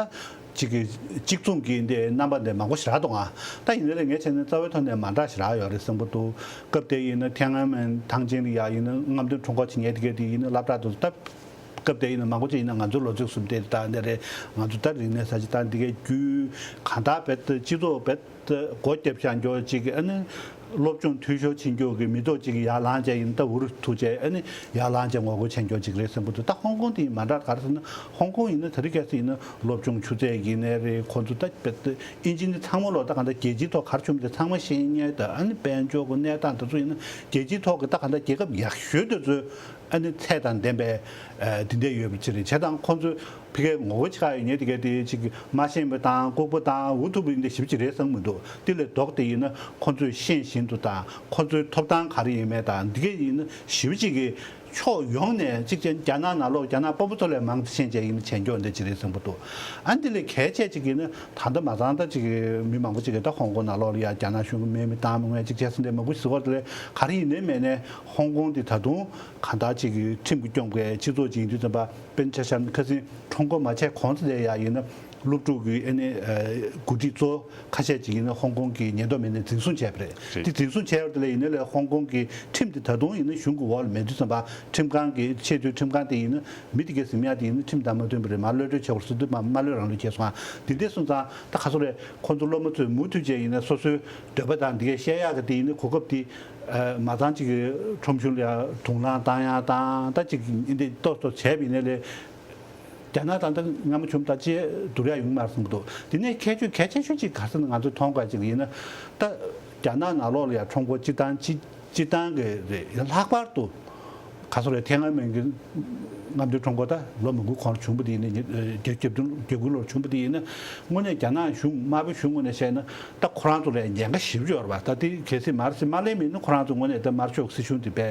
ཅིག་གི་གཅིག་མཚུངས་ཀྱི་འདི་རྣམ་པ་འདི་མང་པོ་ཞེ་དྲག་འདུག་ཨ། ད་ཡིན་ན་ལས་ངས་བྱས་ན་རྩ་བའི་ཐོག་ནས་མ་འདྲ་ཞེ་དྲག་ཡོད་རེད་བསམ་གྱི་འདུག་སྐབས་དེ་ཡིན་ན་ཐེན་ཨན་མེན་ཐང་ཆེན་ལ་ཡ་ཡིན་ན་རྔམ་སྟོན་ཁྲོམ་སྐོར་བྱེད་མཁན་དེ་གས་དེ་ཡིན་ན་སློབ་གྲྭ་དུ་ད། སྐབས་དེ་ཡིན་ན་མང་པོ་ཅིག་ཡིན་ན་ང་ཚོའི་ལོ་ཚིགས་གསུམ་དེ་དང་འདི་རེད། ང་ཚོ་ད་རིག་གནས་གསར་བརྗེ་དང་འདི་གའི་རྒྱུད་གང་དག་རྦད་དེ་སྤྱི་ཚོགས་རྦད་དེ་སྒོ་བརྒྱབ་བཞག་མགྱོགས་ཅིག་ཨ་ནི་སློབ་སྦྱོང་འཐུས་ཤོར་ཕྱིན་མགྱོགས་ཀྱི་མི་ཐོག་ཅིག་ཡར་ལངས་བྱས་ཡིན་ད་འུ་རུ་ཐུག་བྱས་ཨ་ནི་ཡར་ལངས་བྱས་ངོ་རྒོལ་བྱས་མགྱོགས་ཅིག་རེད་བསམ་གྱི་འདུག་ད་ཧོང་ཀོང་དེ་ཡིན་མ་འདྲ་ག་རེ་ཟེར་ན་ཧོང་ཀོང་ཡིན་ན་དེ་རིང་ཁ་སང་ཡིན་ན་སློབ་སྦྱོང་ཆུ་ཚད་ཡིན་ནའི་རེད། ཁོང་ཚོ་ད་རྦད་དེ་ཨིན་ཇི་ནི་ཚང་མ་ལོ་ད་གང་ལྟར་རྒྱལ་སྤྱིའི་ཐོག་ག་རེ་བྱུང་དེ་ཚང་མ་ཤེས་མཁན་ད་ཨ་ནི་དཔལ་འབྱོར་གྱི་གནས་སྟངས་དེ་ཚོ་ཡིན་ན་རྒྱལ་སྤྱིའི་ཐོག་གི་ད་གང་ལྟར་རྒྱལ་ཁབ་ཡག་ཤོས་དེ་ཚོའི་ཨ་ནི་ཚད་དང་ལྡན་པའི་ཨ་འདི་འདྲ་ཡོད་པ་ཅིག་རེད། བྱས་ཙང་ཁོང་ཚོས་ཕ་གིའི་ངོ་རྒོལ་བྱེད་ཀྱི་ཡོད་ངེས་དེ་གས་དེ་ཅིག་མ་ཤེས་པ་དང་ལྐུགས་པ་དང་འུ་ཐུག་པ་འདི་ཞིབ་ཅིག་རེད་བསམ་གྱི་མི་འདུག་དེ་ལས་ལྡོག་སྟེ་ཡིན་ན་ཁོང་ཚོས་ཤེས་བཞིན་དུ་དང་ཁོང་ཚོའི་ཐོབ་ཐང་ག་རེ་ཡིན་མེད་དང་འདི་གས་ཡིན་ན་ཞིབ་ཅིག་གི་ཕྱོགས་ཡོངས་ནས་གཅིག་ཅན་རྒྱ་ནག་ནང་ལོགས་རྒྱ་ནག་དཔོན་པོ་ཚོ་ལས་མང་དུ་ཤེས་བྱས་ཡིན་ན་བྱས་འགྱོག་འདི་ཅིག་རེད་བསམ་གྱི་འདུག་ཨ་འདི་ལས་གལ་ཆེ་ཅིག་ཡིན་ན་ད་ལྟ་མ་ཚང་ད་ཅིག་མི་མང་པོ་ཅིག་གིས་ད་ཧོང་ཀོང་ནང་ལོགས་ལ་ཡ་རྒྱ་ནག་གཞུང་གི་མེ་མི་བཏང་མི་ངན་ཅིག་བྱས་སོང་དེ་མང་པོ་ཞིག་གོ་དེ་ལས་ག་རེ་ཡིན་ནའི་མེད་ནའི་ཧོང་ཀོང་འདི་ད་དུང་གང་ལྟར་ཅིག་གི་ཁྲིམས་ཀྱིས་སྐྱོང་དགོས་སྤྱི་ཚོགས་ཅིག་ཡིན་དུས་ཙམ་པ་དཔེར་ན་ཆ་བཞག་ན་ཁ་སང་ཁྲོམ་སྐོར་མ་བྱས་གོང་ཚེ་ལས་ཡ་ཡིན་ན་སློབ་ཕྲུག་གི་ཨ་ནི་འགོ་ཁྲིད་གཙོ་བོ་ཁ་ཤས་ཅིག་ཡིན་ན་ཧོང་ཀོང་གི་ཉེན་རྟོག་མི་སྣས་འཛིན་བཟུང་བྱས་པ་རེད། རེད། དེ་འཛིན་བཟུང་བྱས་པ་དེ་ལ་ཡིན་ན་ལས་ཧོང་ཀོང་གི་ཁྲིམས་དེ་ད་དུང་ཡིན་ན་གཞུང་གི་འོག་ལ་མེད་དུས་ཙམ་པ་ཁྲིམས་ཁང་གི་ཆེས་མཐོའི་ཁྲིམས་ཁང་དེ་ཡིན་ན་མི་དེ་གའི་ཟིན་ཡ་དེ་ཡིན་ན་ཁྲིམས་དང་མ་མཐུན་པ་རེད། མར་གློད་གྲོལ་བྱེད་དགོས་ཟེར་དུས་མ་མ་གློད་རང་གློད་བྱས་སོང་ང་། དེ་འདྲ་སོང་ཙང་ད་ག་སོ་རེད། ཁོང་ཚོ་སློབ་མ་ཚོས་མུ་མཐུད་བྱས་ཡིན་ན་སོ་སོའི་འདོད་པ་དང་འདི་གའི་བཤད་ཡག་གི་དེ་ཡིན་ན་གོ་སྐབས་དེ་མ་ཚང་ཅིག་གི་ཁྲོམ་གཞུང་ལ་ཡང་དུག་རླངས་བཏང་ཡག་དང་ད་ཅིག་འདི་ཏོག་ཏོག་བྱས་པ་ཡིན་ན་ལས། རྒྱ་ནག་ད་ལྟ་སྔ་མ་བྱུང་ད་ཅི་བསྡུར་ཡ་ཡོང་མ་སོང་གི་འདུག་དེ་ནས་ཁྱད་ཆོས་གལ་ཆེ་ཤོས་ཅིག་ག་རེ་ཟེར་ན་ང་ཚོས་མཐོང་དགོས་ཅིག་ཡིན་ན་ད་རྒྱ་ནག་ནང་ལོགས་ལ་ཡང་ཁྲོམ་སྐོར་སྤྱི་བཏང་སྤྱི་སྤྱི་བཏང་གི་རེད། ཡང་ལྷག་པར་དུ་ག་ཚོད་རེད། ཐེ་ཝན་མན་གྱི་རྔམ་སྟོན་ཁྲོམ་སྐོར་ད་ལོ་མང་པོའི་གོང་ལ་བྱུང་བ་དེ་ཡིན་ན་རྒྱ་རྒྱ་རྒྱབ་རྒྱབ་དགུ་ལོར་བྱུང་བ་དེ་ཡིན་ན་དངོས་གནས་རྒྱ་ནག་གཞུང་དམར་པོའི་གཞུང་ངོས་ནས་བཤད་ན་ད་ཁོ་རང་ཚོ་ལ་ཉེན་ཁ་ཞེ་པོ་ཅིག་ཡོད་རེད་པ། ད་དེ་གལ་སྲིད་མ་རེད་ཟེར་མ་ལེན་མིན་ན་ཁོ་རང་ཚོ་དངོས་གནས་ད་དམར་ཤོག་སྲིད་གཞུང་དེ་དཔེ་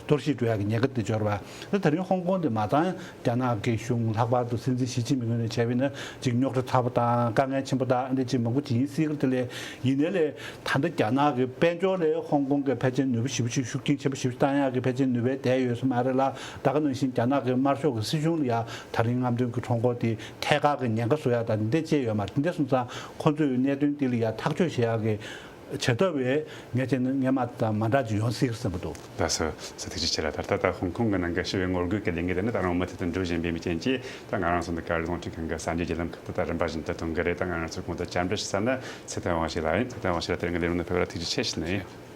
གཏོར་བཤིག་འགྲོ་ཡག་གི་ཉེན་ཁ་དེ་ཅིག་ཡོད་རེད་པ། ད་ད་རིང་ཧོང་ཀོང་དེ་མ་ཚང་རྒྱ་ནག་གི་གཞུང་ལྷག་པར་དུ་སྲིད་འཛིན་ཞི་ཅིན་ཕིང་ངོས་ནས་བྱས་པ་ཡིན་ན་ཅིག་རྙོག་དྲ་ཚ་པོ་དང་དཀའ་ངལ་ཆེན་པོ་དང་འདི་ཅིག་མང་པོ་ཅིག་ཡིན་སྲིད་ཀྱི་རེད། དེ་ལས་ཡིན་ནའི་ལས་ད་ལྟ་རྒྱ་ནག་གི་དཔལ་འབྱོར་ལས་ཧོང་ཀོང་གི་ཕལ་ཆེར་ནུས་པ་ཞེ་པོ་ཅིག་ཤུགས་རྐྱེན་ཆེན་པོ་ཞེ་པོ་ཅིག་བཏང་ཡག་གི་ཕལ་ཆེར་ནུས་པ་དེ་ཡོད་ས་མ་རེད་ལ། ད་ག་ནང་བཞིན་རྒྱ་ནག་གི་དམར་ཤོག་གི་སྲིད་གཞུང་ལ་ཡང་ད་རིང་རྔམ་སྟོན་གྱི་ཁྲོམ་སྐོར་དེ་ཐད་ཀར་གྱི་ཉེན་ཁ་བཟོ་ཡག་དང་འདི་འདྲ་ཅིག་ཡོད་མ་རེད། འདི་འདྲ་སོང་ཙང་ཁོང་ཚོས་གནད་དོན་འདི་ལ་ཡང་ཐག་གཅོད་བྱེད་ཡག་གི་བྱ་ཐབས་བས་ངས་བྱས་ན་སྔོན་མ་དང་མ་འདྲ་ཅིག་ཡོང་སྲིད་ཀྱི་རེད་བསམ་གྱི་འདུག་ད་སོ་སོ་ཐུགས་རྗེ་ཆེ་ལ། ད་ལྟ་ད་ཧོང་ཀོང་གི་ནང་གི་ཞི་བའི་ངོ་རྒོལ་གྱི་ལས་འགུལ་དེ་ནི་ད་རུང་མུ་མཐུད་དུ་འགྲོ་བཞིན་པའི་རྐྱེན་གྱིས་ད་ང་རང་ཚོ་འདི་ག་རེ་རྫོང་ཁྲིད་ཁང་གི་གསར་འགྱུར་བརྒྱུད་ལམ་ཁག་ཏུ་ད་རིམ་པ་བཞིན་དུ་གཏོང་གི་རེད། ད་ང་རང་ཚོའི་གོང་དུ་བཅར་འདྲི་ཞུ་ས་ནི་ཚེ་བརྟན་དབང་ཕྱུག་ལགས་ཡིན། ཚེ་བརྟན་དབང་ཕྱུག་ལགས་དེ་རིང་གི་ལས་རིམ་ནང་ཕེབས་པར་ཐུགས་རྗེ་ཆེ་ཞུ་ནི་ཡིན།